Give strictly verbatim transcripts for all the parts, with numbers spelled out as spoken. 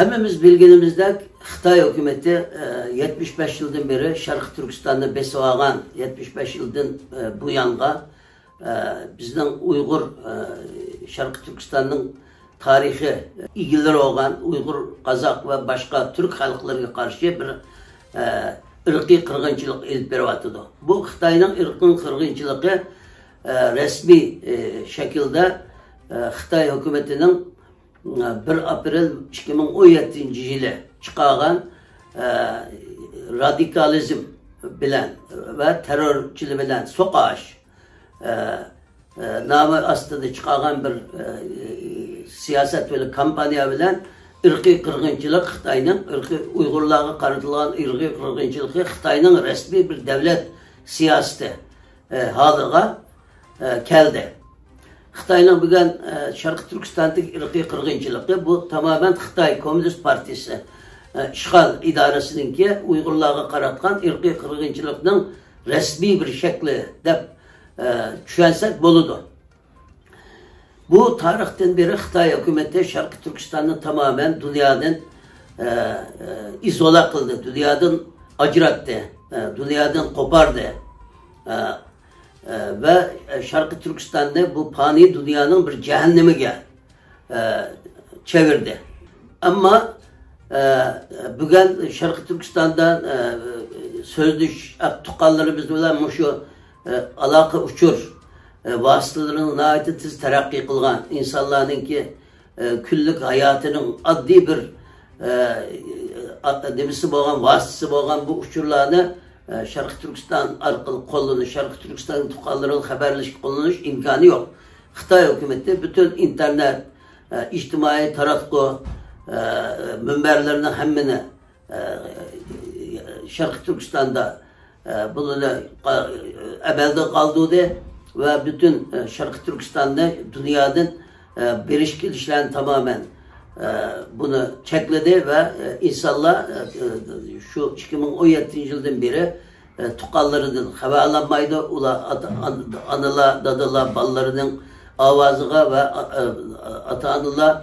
ھەممىمىز بىلگىنىمىزدەك، خىتاي ھۆكۈمىتى، ئە، يەتمىش بەش يىلدىن بېرى شەرقىي تۈركىستاننى بېسىۋالغان، يەتمىش بەش يىلدىن، ئە، بۇيانغا، ئە، بىزنىڭ ئۇيغۇر، ئە، شەرقىي تۈركىستاننىڭ تارىخىي ئىگىلىرى بولغان ئۇيغۇر، قازاق ۋە باشقا تۈرك خەلقلىرىگە قارشى بىر، ئە، ئىرقىي قىرغىنچىلىق ئېلىپ بېرىۋاتىدۇ. بۇ خىتاينىڭ ئىرقىي قىرغىنچىلىقى، ئە، رەسمىي، ئە، شەكىلدە، ئە، خىتاي ھۆكۈمىتىنىڭ بىر ئاپرېل ئىككى مىڭ ئون يەتتىنچى يىلى چىقارغان، ئە، رادىكالىزم بىلەن ۋە تېررورچىلىق بىلەن سوقاش، ئە، ئە، نامى ئاستىدا چىقارغان بىر، ئە، سىياسەت بىلەن، كامپانىيە بىلەن ئىرقىي قىرغىنچىلىق خىتاينىڭ، ئىرقىي ئۇيغۇرلارغا قارىتىلغان ئىرقىي قىرغىنچىلىقى خىتاينىڭ رەسمىي بىر دەۋلەت سىياسىتى، ئە، ھالىغا، ئە، كەلدى. خىتاينىڭ بۈگۈن، ئە، شەرقىي تۈركىستاندىكى ئىرقىي قىرغىنچىلىقى، بۇ تامامەن خىتاي كوممۇنىست پارتىيىسى، ئە، ئىشغال ئىدارىسىنىڭكى ئۇيغۇرلارغا قاراتقان ئىرقىي قىرغىنچىلىقنىڭ رەسمىي بىر شەكلى دەپ، ئە، چۈشەنسەك بولىدۇ. بۇ تارىختىن بېرى خىتاي ھۆكۈمىتى شەرقىي تۈركىستاننى تامامەن دۇنيادىن، ئە، ئە، ئىزولا قىلدى، دۇنيادىن ئاجراتتى، ئە، دۇنيادىن قوپاردى. ئە، ئە، ۋە شەرقىي تۈركىستاننى بۇ پانىي دۇنيانىڭ بىر جەھەننىمىگە، ئە، چېۋىردى. ئەمما، ئە، بۈگۈن شەرقىي تۈركىستاندا، ئە، سۆزلىشىش تۇغقانلىرىمىز بىلەن مۇشۇ، ئە، ئالاقە ئۇچۇر، ئە، ۋاسىتىلىرىنىڭ ناھايىتى تېز تەرەققىي قىلغان، ئىنسانلارنىڭكى، ئە، كۈنلۈك ھاياتىنىڭ ئاددىي بىر، ئە، ئا-، نېمىسى بولغان، ۋاسىتىسى بولغان بۇ ئۇچۇرلارنى، ئە، شەرقىي تۈركىستان ئارقىلىق قوللىنىش، شەرقىي تۈركىستان تۇغقانلىرىغا خەۋەرلىشىپ قوللىنىش ئىمكانى يوق. خىتاي ھۆكۈمىتى پۈتۈن ئىنتېرنېت، ئە، ئىجتىمائىي تاراتقۇ، ئە، مۇنبەرلىرىنىڭ ھەممىنى، ئە، شەرقىي تۈركىستاندا، ئە، بۇلارنى قا-، ئەمەلدىن قالدۇردى ۋە پۈتۈن، ئە، شەرقىي تۈركىستاننى دۇنيادىن، ئە، بېرىش كېلىشلەرنى تامامەن، ئە، بۇنى چەكلىدى ۋە، ئە، ئىنسانلار، ئە، شۇ ئىككى مىڭ ئون يەتتىنچى يىلدىن بېرى ئە، تۇغقانلىرىدىن خەۋەر ئالالمايدۇ. ئۇلار ئاتا-، ئان-، ئانىلار، دادىلار بالىلىرىنىڭ ئاۋازىغا ۋە، ئا-، ئا-، ئاتا-ئانىلار،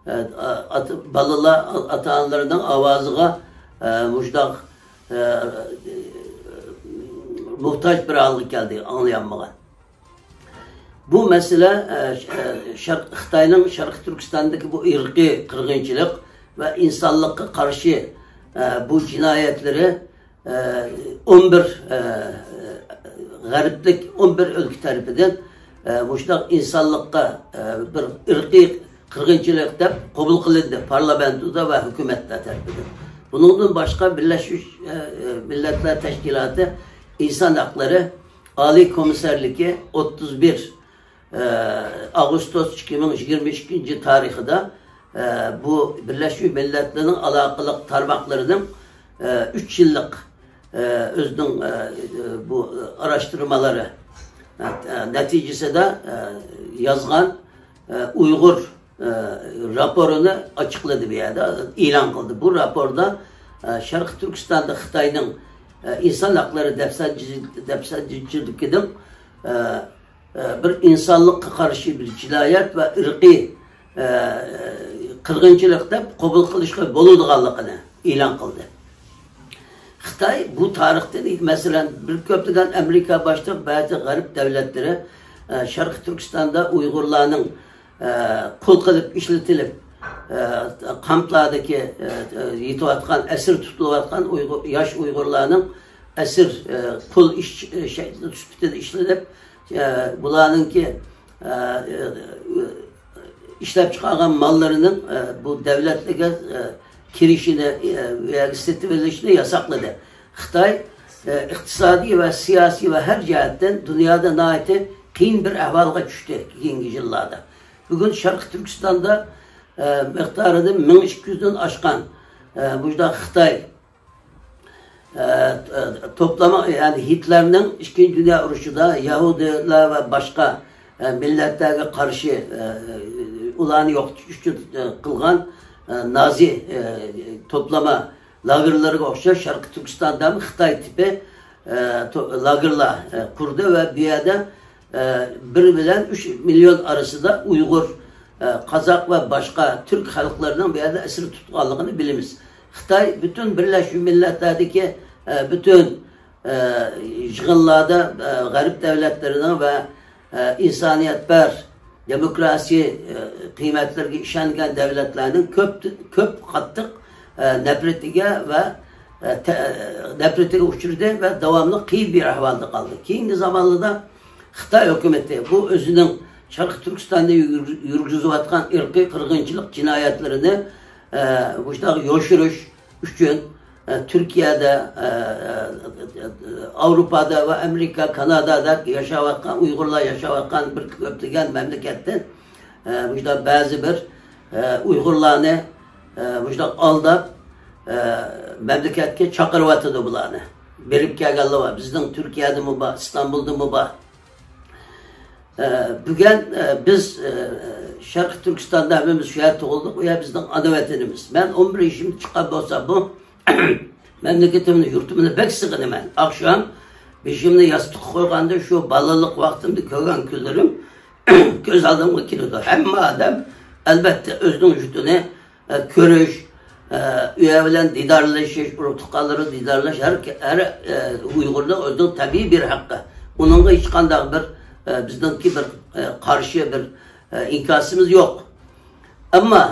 ئە، ئا-، ئاتا-، بالىلار ئا-، ئاتا-ئانىلىرىنىڭ ئاۋازىغا، ئە، مۇشۇنداق، ئە، موھتاج بىر ھالغا كەلدى، ئاڭلىيالمىغان. بۇ مەسىلە، ئە، ش-، ئە، شەرق-، خىتاينىڭ شەرقىي تۈركىستاندىكى بۇ ئىرقىي قىرغىنچىلىق ۋە ئىنسانلىققا قارشى، ئە، بۇ جىنايەتلىرى، ئە، ئون بىر، ئە، غەربلىك ئون بىر ئۆلكە تەرىپىدىن، ئە، مۇشۇنداق ئىنسانلىققا، ئە، بىر ئىرقىي قىرغىنچىلىق دەپ قوبۇل قىلىندى پارلامېنتىدا ۋە ھۆكۈمەتلەر تەرىپىدىن. بۇنىڭدىن باشقا، بىرلەشمىش، ئە، ئە، مىللەتلەر تەشكىلاتى ئىنسان ھەقلىرى ئالىي كومىسسارلىكى ئوتتۇز بىر، ئە، ئاۋغۇستوس ئىككى مىڭ يىگىرمە ئىككىنچى تارىخىدا، ئە، بۇ بىرلەشمىش مىللەتلەرنىڭ ئالاقىلىق تارماقلىرىنىڭ، ئە، ئۈچ يىللىق، ئە، ئۆزىنىڭ، ئە، بۇ ئاراشتۇرمىلىرى، ئە، نەتىجىسىدە، ئە، يازغان، ئە، ئۇيغۇر، ئە، راپورىنى ئاچىقلىدى بۇ يەردە، ئېلان قىلدى. بۇ راپوردا، ئە، شەرقىي تۈركىستاندا خىتاينىڭ، ئە، ئىنسان ھەقلىرى دەپسەندىچىلىكىنىڭ، ئە، ئە، بىر ئىنسانلىققا قارشى بىر جىنايەت ۋە ئىرقىي، ئە، قىرغىنچىلىق دەپ قوبۇل قىلىشقا بولىدىغانلىقىنى ئېلان قىلدى. خىتاي بۇ تارىختىن، مەسىلەن، بىر كۆپلىگەن ئامېرىكا باشلىق بەزى غەرب دەۋلەتلىرى، ئە، شەرقىي تۈركىستاندا ئۇيغۇرلارنىڭ، ئە، قۇل قىلىپ ئىشلىتىلىپ، ئە، قامپلاردىكى، ئە، ئە، يېتىۋاتقان، ئەسىر تۇتۇلۇۋاتقان ئۇيغۇر، ياش ئۇيغۇرلارنىڭ ئەسىر، ئە، قۇل ئىش، ئە، شەكلى سۈپىتىدە ئىشلىتىپ، ئە، بۇلارنىڭكى، ئە، ئە، ئىشلەپ چىقارغان ماللىرىنىڭ، ئە، بۇ دەۋلەتلەرگە، ئە، كىرىشىنى، ئە، ياكى سېتىۋېلىشنى ياساقلىدى. خىتاي، ئە، ئىقتىسادىي ۋە سىياسىي ۋە ھەر جەھەتتىن دۇنيادا ناھايىتى قىيىن بىر ئەھۋالغا چۈشتى كېيىنكى يىللاردا. بۈگۈن شەرقىي تۈركىستاندا، ئە، مىقدارىدىن مىڭ ئىككى يۈزدىن ئاشقان، ئە، مۇشۇنداق خىتاي، ئە، ئە، توپلىما، يەنى ھىتلەرنىڭ ئىككىنچى دۇنيا ئۇرۇشىدا يەھۇدىيلار ۋە باشقا، ئە، مىللەتلەرگە قارشى، ئە، ئۇلارنى يوقىتىش ئۈچۈن، ئە، قىلغان، ئە، نازى، ئە، توپلىما لاگېرلىرىغا ئوخشاش شەرقىي تۈركىستاندا خىتاي تىپى، ئە، تو-، لاگېرلار، ئە، قۇردى ۋە بۇ يەردە، ئە، بىر بىلەن ئۈچ مىليون ئارىسىدا ئۇيغۇر، ئە، قازاق ۋە باشقا تۈرك خەلقلىرىنىڭ بۇ يەردە ئەسىر تۇتقانلىقىنى بىلىمىز. خىتاي پۈتۈن بىرلەشمىش مىللەتلەردىكى، ئە، پۈتۈن، ئە، يىغىنلاردا، ئە، غەرب دۆلەتلىرىنىڭ ۋە، ئە، ئىنسانىيەتپەر، دېموكراسىيە، ئە، قىممەتلىرىگە ئىشەنگەن دۆلەتلەرنىڭ كۆپ، كۆپ قاتتىق، ئە، نەپرىتىگە ۋە، ئە، تە-، نەپرىتىگە ئۇچرىدى ۋە داۋاملىق قىيىن بىر ئەھۋالدا قالدى. كېيىنكى زامانلاردا خىتاي ھۆكۈمىتى بۇ ئۆزىنىڭ شەرقىي تۈركىستاندا يۈرگۈز-، يۈرگۈزۈۋاتقان ئىرقىي قىرغىنچىلىق جىنايەتلىرىنى، ئە، مۇشۇنداق يوشۇرۇش ئۈچۈن، ئە، تۈركىيەدە، ئە، ئە، ئاۋروپادا ۋە ئامېرىكا، كانادادا ياشاۋاتقان ئۇيغۇرلار ياشاۋاتقان بىر كۆپلىگەن مەملىكەتتىن، ئە، مۇشۇنداق بەزى بىر، ئە، ئۇيغۇرلارنى، ئە، مۇشۇنداق ئالداپ، ئە، مەملىكەتكە چاقىرىۋاتىدۇ بۇلارنى. بېرىپ كەلگەنلەر بار. بىزنىڭ تۈركىيەدىمۇ بار، ئىستانبۇلدىمۇ بار. ئە، بۈگۈن، ئە، بىز، ئە، شەرقىي تۈركىستاندا ھەممىمىز شۇ يەردە تۇغۇلدۇق، ئۇ يەر بىزنىڭ ئانا ۋەتىنىمىز. مەن ئون بىر يېشىمدا چىققان بولسام، بۇ مەملىكىتىمنى، يۇرتۇمنى بەك سېغىنىمەن. ئاخشام بېشىمنى ياستۇققا قويغاندا شۇ بالىلىق ۋاقتىمدا كۆرگەن كۈنلىرىم كۆز ئالدىمغا كېلىدۇ. ھەممە ئادەم، ئەلۋەتتە، ئۆزىنىڭ يۇرتىنى ئە، كۆرۈش، ئە، ئۇ يەر بىلەن دىدارلىشىش، ئۇرۇق تۇغقانلىرى دىدارلاش ھەر، ھەر، ئە، ئۇيغۇرنىڭ ئۆزىنىڭ تەبىئىي بىر ھەققى. ئۇنىڭغا ھېچقانداق بىر، ئە، بىزنىڭكى بىر، ئە، قارشى بىر، ئە، ئىنكاسىمىز يوق. ئەمما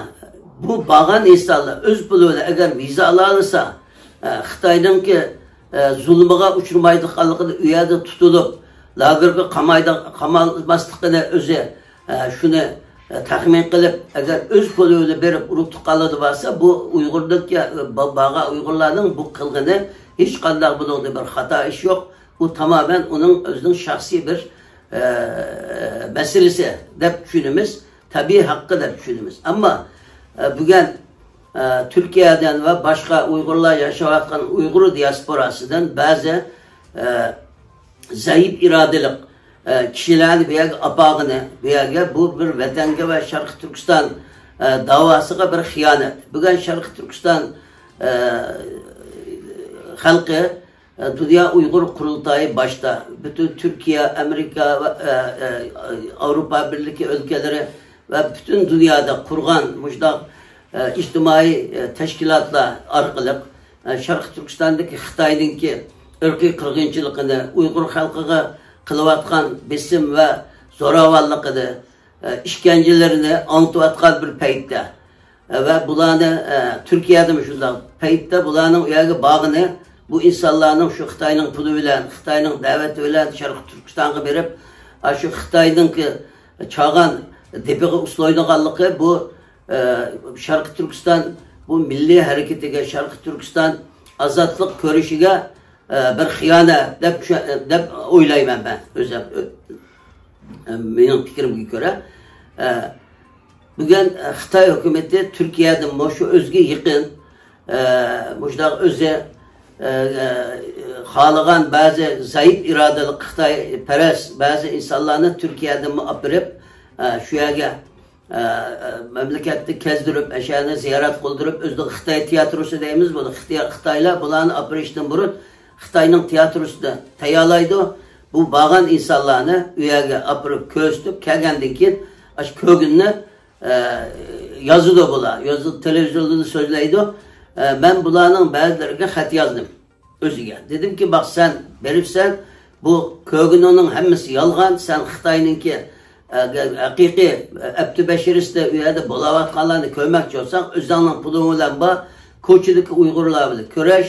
بۇ بارغان ئىنسانلار ئۆز پۇلى بىلەن ئەگەر ۋىزا ئالالىسا، ئە، خىتاينىڭكى، ئە، زۇلمىغا ئۇچرىمايدىغانلىقىنى، ئۇ يەردە تۇتۇلۇپ، لاگېرغا قامايدىغ-، قامالماسلىقىنى ئۆزى ئە، شۇنى، ئە، تەخمىن قىلىپ، ئەگەر ئۆز پۇلى بىلەن بېرىپ ئۇرۇق تۇغقانلىرى بارسا، بۇ ئۇيغۇردىكى، ئە، با-، بارغان ئۇيغۇرلارنىڭ بۇ قىلغىنى ھېچقانداق بۇنىڭدا بىر خاتا ئىش يوق. بۇ تامامەن ئۇنىڭ ئۆزىنىڭ شەخسىي بىر، ئە، مەسىلىسى دەپ چۈشىنىمىز، تەبىئىي ھەققى دەپ چۈشىنىمىز. ئەمما، ئە، بۈگۈن، ئە، تۈركىيەدىن ۋە باشقا ئۇيغۇرلار ياشاۋاتقان ئۇيغۇر دىياسپوراسىدىن بەزى، ئە، زەئىپ ئىرادىلىق، ئە، كىشىلەرنى بۇ يەرگە ئاپارغىنى، بۇ يەرگە بۇ بىر ۋەتەنگە ۋە شەرقىي تۈركىستان، ئە، داۋاسىغا بىر خىيانەت. بۈگۈن شەرقىي تۈركىستان، ئە، خەلقى، ئە، دۇنيا ئۇيغۇر قۇرۇلتايى باشتا، پۈتۈن تۈركىيە، ئامېرىكا ۋە، ئە، ئە، ئاۋروپا بىرلىكى ئۆلكىلىرى ۋە پۈتۈن دۇنيادا قۇرغان مۇشۇنداق ئىجتىمائىي تەشكىلاتلار ئارقىلىق شەرقىي تۈركىستاندىكى خىتاينىڭكى ئىرقىي قىرغىنچىلىقىنى، ئۇيغۇر خەلقىگە قىلىۋاتقان بېسىم ۋە زوراۋانلىقىنى، ئىشكەنجىلىرىنى ئاڭلىتىۋاتقان بىر پەيتتە ۋە بۇلارنى، تۈركىيەدىمۇ شۇنداق پەيتتە بۇلارنىڭ ئۇ يەرگە بارغىنى، بۇ ئىنسانلارنىڭ شۇ خىتاينىڭ پۇلى بىلەن، خىتاينىڭ دەۋىتى بىلەن شەرقىي تۈركىستانغا بېرىپ، ئاشۇ خىتاينىڭكى چالغان دېپىغا ئۇسسۇل ئوينىغانلىقى بۇ ئە، شەرقىي تۈركىستان بۇ مىللىي ھەرىكىتىگە، شەرقىي تۈركىستان ئازادلىق كۈرىشىگە، ئە، بىر خىيانەت دەپ چۈشە-، دەپ ئويلايمەن مەن ئۆزۈم. ئە، مېنىڭ پىكرىمگە كۆرە، ئە، بۈگۈن، ئە، خىتاي ھۆكۈمىتى تۈركىيەدىمۇ شۇ ئۆزىگە يېقىن، ئە، مۇشۇنداق ئۆزى، ئە، ئە، خالىغان بەزى زەئىپ ئىرادىلىك خىتايپەرەس بەزى ئىنسانلارنى تۈركىيەدىنمۇ ئاپىرىپ، ئە، شۇ يەرگە ئە، ئە، مەملىكەتنى كەزدۈرۈپ، ئەشەنى زىيارەت قىلدۇرۇپ، ئۆزىنىڭ خىتاي تىياتروسى دەيمىز بۇنى. خىتاي-، خىتايلار بۇلارنى ئاپىرىشتىن بۇرۇن خىتاينىڭ تىياتروسىدا تەييارلايدۇ. بۇ بارغان ئىنسانلارنى ئۇ يەرگە ئاپىرىپ كۆرسىتىپ كەلگەندىن كېيىن، ئاشۇ كۆرگىنىنى، ئە، يازىدۇ بۇلار. يازىدۇ، تېلېۋىزوردا سۆزلەيدۇ. ئە، مەن بۇلارنىڭ بەزىلىرىگە خەت يازدىم. ئۆزىگە. دېدىمكى، باق، سەن بېرىپسەن، بۇ كۆرگىنىڭنىڭ ھەممىسى يالغان، سەن خىتاينىڭكى، ئە، ھەقىقىي، ئە، ئەبدۇبەشىرىستە ئۇ يەردە بولاۋاتقانلارنى كۆرمەكچى بولساڭ، ئۆزۈڭنىڭ پۇلۇڭ بىلەن بار، كوچىدىكى ئۇيغۇرلار بىلەن كۆرۈش،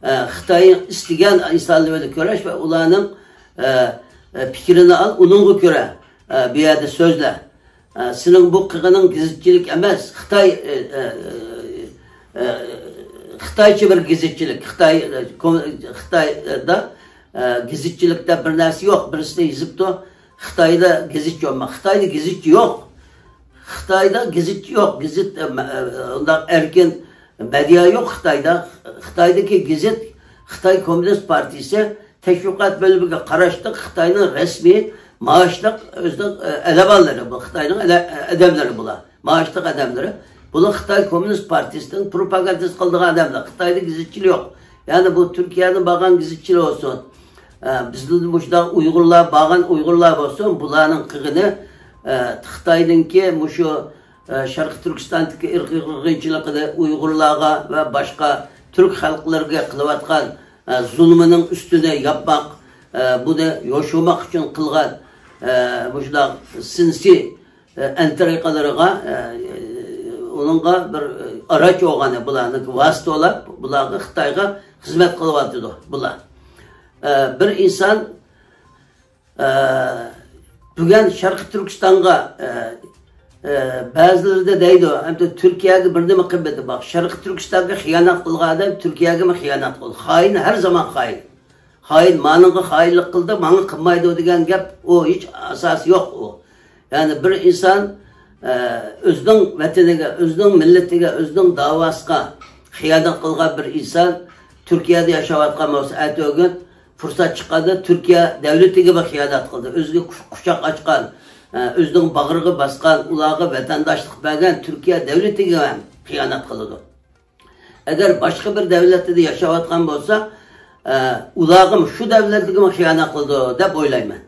ئە، خىتاي ئىستىگەن ئىنسانلار بىلەن كۆرۈش ۋە ئۇلارنىڭ، ئە، ئە، پىكرىنى ئال، ئۇنىڭغا كۆرە، ئە، بۇ يەردە سۆزلە. ئە، سېنىڭ بۇ قىلغىنىڭ گېزىتچىلىك ئەمەس. خىتاي، ئە، ئە، ئە، خىتايچە بىر گېزىتچىلىك. خىتاي، ئە، كوم-، خىتايدا، ئە، گېزىتچىلىكتە بىر نەرسە يوق. بىرسىدە يېزىپتۇ، خىتايدا گېزىتچى بولما. خىتايدا گېزىتچى يوق. خىتايدا گېزىتچى يوق. گېزىت، ئە، مە-، ئە، ئۇنداق ئەركىن مېدىيا يوق خىتايدا. خىتايدىكى گېزىت خىتاي كوممۇنىست پارتىيىسى تەشۋىقات بۆلۈمىگە قاراشلىق خىتاينىڭ رەسمىي مائاشلىق ئۆزىنىڭ، ئە، ئەلەۋانلىرى بۇ، خىتاينىڭ ئەلە-، ئە، ئادەملىرى بۇلار. مائاشلىق ئادەملىرى. بۇلار خىتاي كوممۇنىست پارتىيىسىنىڭ پروپاگاندىسى قىلىدىغان ئادەملەر. خىتايدا گېزىتچىلىك يوق. يەنى بۇ تۈركىيەدىن بارغان گېزىتچىلەر بولسۇن، ئە، بىزدىن مۇشۇنداق ئۇيغۇرلار، بارغان ئۇيغۇرلار بولسۇن، بۇلارنىڭ قىلغىنى، ئە، خىتاينىڭكى مۇشۇ، ئە، شەرقىي تۈركىستاندىكى ئىرقىي قىرغىنچىلىقىنى ئۇيغۇرلارغا ۋە باشقا تۈرك خەلقلىرىگە قىلىۋاتقان، ئە، زۇلمىنىڭ ئۈستىنى ياپماق، ئە، بۇنى يوشۇرماق ئۈچۈن قىلغان، ئە، مۇشۇنداق سىنسىي، ئە، ئەنتىرىقىلىرىغا، ئە، ئۇنىڭغا بىر، ئە، ئاراچ بولغان، بۇلارنىڭ ۋاسىتە بولاپ، بۇلارغا، خىتايغا خىزمەت قىلىۋاتىدۇ بۇلار. ئە، بىر ئىنسان ئە، بۈگۈن شەرقىي تۈركىستانغا، ئە، ئە، بەزىلىرىدە دەيدۇ، ئەمدى تۈركىيەگە بىر نېمە قىلمىدى. باق، شەرقىي تۈركىستانغا خىيانەت قىلغان ئادەم تۈركىيەگىمۇ خىيانەت قىلدى. خائىن ھەر زامان خائىن. خائىن مانىڭغا خائىنلىق قىلدى، ماڭا قىلمايدۇ دېگەن گەپ، ئۇ ھېچ ئاساسى يوق ئۇ. يەنى بىر ئىنسان، ئە، ئۆزىنىڭ ۋەتىنىگە، ئۆزىنىڭ مىللىتىگە، ئۆزىنىڭ داۋاسىغا خىيانەت قىلغان بىر ئىنسان تۈركىيەدە ياشاۋاتقان بولسا، ئەتىگۈن پۇرسەت چىققاندا تۈركىيە دەۋلىتىگىمۇ خىيانەت قىلدى. ئۆزىگە قۇش-، قۇچاق ئاچقان، ئە، ئۆزىنىڭ باغرىغا باسقان، ئۇلارغا ۋەتەنداشلىق بەرگەن تۈركىيە دەۋلىتىگە ھەم خىيانەت قىلىدۇ. ئەگەر باشقا بىر دەۋلەتتە ياشاۋاتقان بولسا، ئە، ئۇلارغىمۇ، شۇ دەۋلەتلىكىمۇ خىيانەت قىلىدۇ دەپ ئويلايمەن.